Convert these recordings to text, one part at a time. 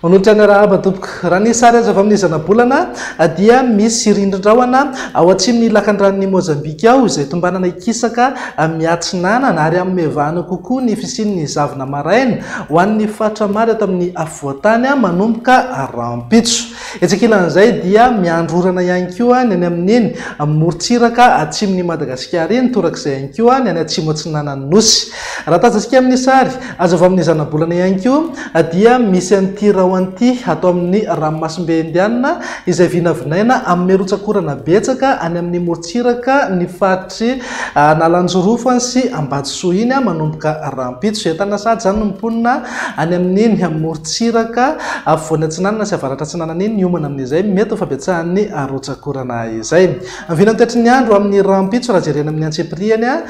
Manolotra ny arahaba tompoko. Raha ny sary azo avy amin'ny zanabolana dia misy rindrin-drahona ao atsimon'ny lakandranon'i Mozambika ao izay tombanana hikisaka miatsinanana ary hanome vahana kokoa ny fisian'ny zavona maraina ho an'ny faritra maro eto amin'ny afovoan-tany manomboka rahampitso. Etsy ankilan'izay dia miandry orana ihany koa ny any amin'iny morontsiraka atsimon'i Madagasikara iny, torak'izay ihany koa ny any atsimo atsinanan'ny Nosy. Raha tazantsika amin'ny sary azo avy amin'ny zanabolana ihany koa dia misy an'ity rahona ity ato amin'ny ranomasimbe Indiana izay vinavinaina hanome rotsak'orana betsaka any amin'ny morontsiraka ny faritr'i Analanjirofo sy Ambatosoa iny manomboka rahampitso. Entana sahady izany ny mponina any amin'iny morontsiraka afovoany atsinanana sy avaratra atsinanana iny hiomana amin'izay mety ho fabetsahan'ny rotsak'orana izay. Ny vinantoetry ny andro amin'ny rahampitso raha jerena amin'ny antsipiriany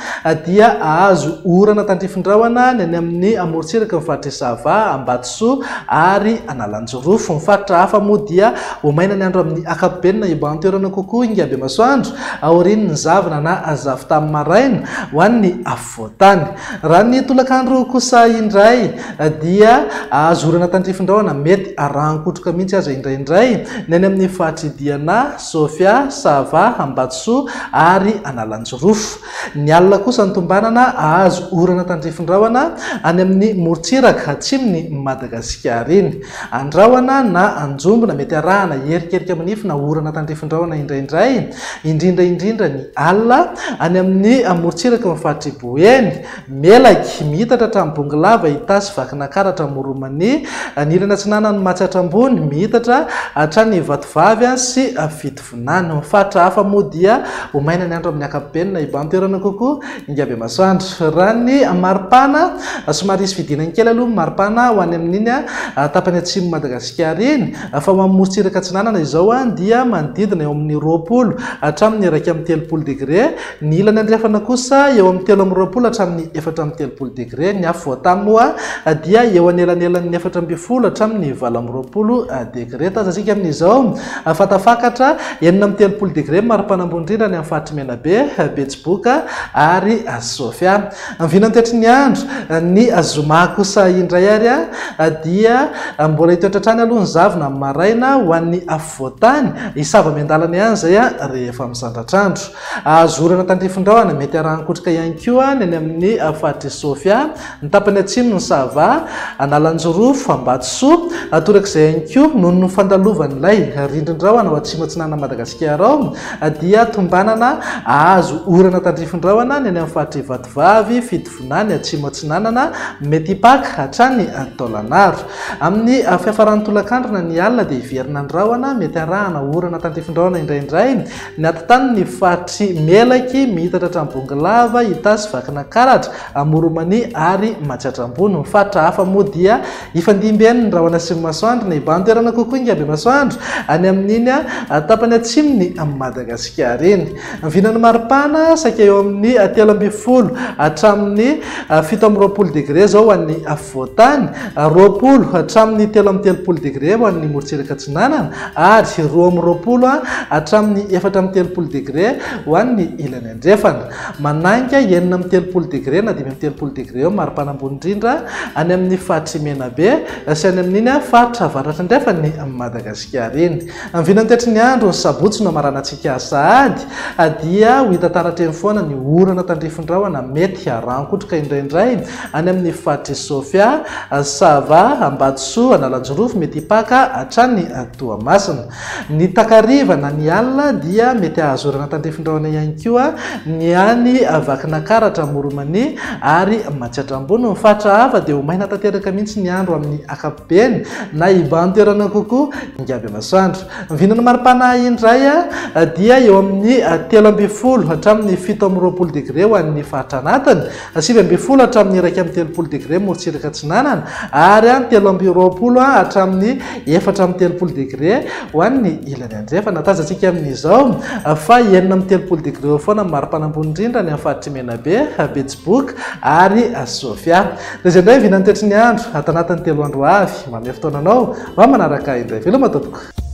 dia hahazo orana tandrifin-drahona ny any amin'ny amorontsiraky ny faritr'i Sava, Ambatosoa ary Analanjirofo. Ny faritra hafa moa dia ho maina ny andro amin'ny ankapobeny na hibahan-toerana kokoa ingabe masoandro aorian'ny zavona na zavon-tany maraina ho an'ny afovoan-tany. Raha ny tolakandro kosa indray dia azo orana tandrifin-drahona mety arahan-kotroka mihitsy aza indraindray ny any amin'ny faritr'i Diana, Sofia, Sava, Ambatosoa ary Analanjirofo. Ny alina kosa ny tombanana ahazo orana tandrifin-drahona any amin'ny morontsiraka atsimon'i Madagasikara iny. Andrahona na anjombona mety arahana erikerika manify na orana tandrifin-drahona indraindray, indrindra indrindra ny alina, any amin'ny morontsiraky ny faritr'i Boeny, Melaky, miitatra hatramin'i Bongolava, Itasy, Vakinankaratra, Amoron'i-Mania, ny ilany atsinanan'i Matsiatra Ambony, miitatra hatrany Vatovavy sy Fitovinany. Ny faritra hafa moa dia ho maina ny andro amin'ny ankapobeny na hibahan-toerana kokoa Ingabe Masoandro. Raha ny maripana, somary hisy fidinany kely aloha ny maripana ho any amin'iny tapany atsimon'i Madagasikara iny, fa ho amin'ny morontsiraka atsinanana izao dia manodidina eo amin'ny 20 hatramin'ny 31 degre, ny ilany andrefana kosa eo amin'ny 23 hatramin'ny 34 degre, ny afovoan-tany moa dia eo anelanelan'ny 14 hatramin'ny 28 degre. Tazantsika amin'izao fa tafakatra 36 degre ny maripana ambony indrindra any amin'ny faritr'i Menabe, Betsiboka ary Sofia. Ny vinantoetry ny andro, ny zoma kosa indray ary dia mbola hitoetra hatrany aloha ny zavona amin'ny maraina ho an'ny afovoan-tany, hisava miandalana ihany izay rehefa misandratr'andro. Azo orana tandrifin-drahona, mety arahan-kotroka ihany koa ny any amin'ny faritr'i Sofia, ny tapany atsimon'i Sava, Analanjirofo, Ambatosoa. Torak'izay ihany koa, noho ny fandalovan'ilay rindrin-drahona ao atsimo atsinanan'i Madagasikara ao, dia tombanana hahazo orana tandrifin-drahona ny any amin'ny faritr'i Vatovavy, Fitovinany, Atsimo Atsinanana, mety hipaka hatrany Taolagnaro. Amin'ny fiafaran'ny tolakandro na ny alina dia hiverina ny rahona, mety harahana orana tandrifin-drahona indraindray ny atitan'ny faritr'i Melaky, miitatra hatrany Bongolava, Itasy, Vakinankaratra, Amoron'i-Mania ary Matsiatra Ambony. Ny faritra hafa moa dia hifandimby eny ny rahona sy ny masoandro, na hibahan-toerana kokoa ingaby masoandro any amin'iny tapany atsimon'i Madagasikara iny. Ny vinan'ny maripana saika eo amin'ny 13 hatramin'ny 27 degre izao ho an'ny afovoan-tany, 20 hatramin'ny 33 degre ho an'ny morontsiraka atsinanana ary 22 hatramin'ny 34 degre ho an'ny ilany andrefana. Manainga 36 degre na 35 degre eo ny maripana ambony indrindra any amin'ny faritr'i Menabe sy any amin'iny faritra avaratra andrefan'i Madagasikara iny. Ny vinantoetry ny andro, ny sabotsy no hamaranantsika azy sahady, dia ho hita taratra eny foana ny orana tandrifin-drahona mety harankotroka indraindray any amin'ny faritr'i Sofia, Sava, Ambatosoa, Analanjirofo, mety hipaka hatrany Toamasina. Ny takariva na ny alina dia mety hahazo orana tandrifin-drahona ihany koa ny any Vakinankaratra, Amoron'i-Mania ary Matsiatra Ambony. Ny faritra hafa dia ho maina tanteraka mihitsy ny andro amin'ny ankapobeny na hibahan-toerana kokoa ingaby masoandro. Ny vinan'ny maripana indray dia eo amin'ny 13 hatramin'ny 27 degre ho an'ny faritra anatiny, 19 hatramin'ny 31 degre morontsiraka atsinanana ary 23 hatramin'ny 34 degre ho an'ny ilany andrefana. Tazantsika amin'izao fa 36 degre eo foana ny maripana ambony indrindra any amin'ny faritr'i Menabe, Betsiboka ary Sofia. Dia izay indray ny vinan'ny toetry ny andro ato anatin'ny 3 andro ho avy. Manome fotoana anao mba manaraka indray. Veloma tompoko.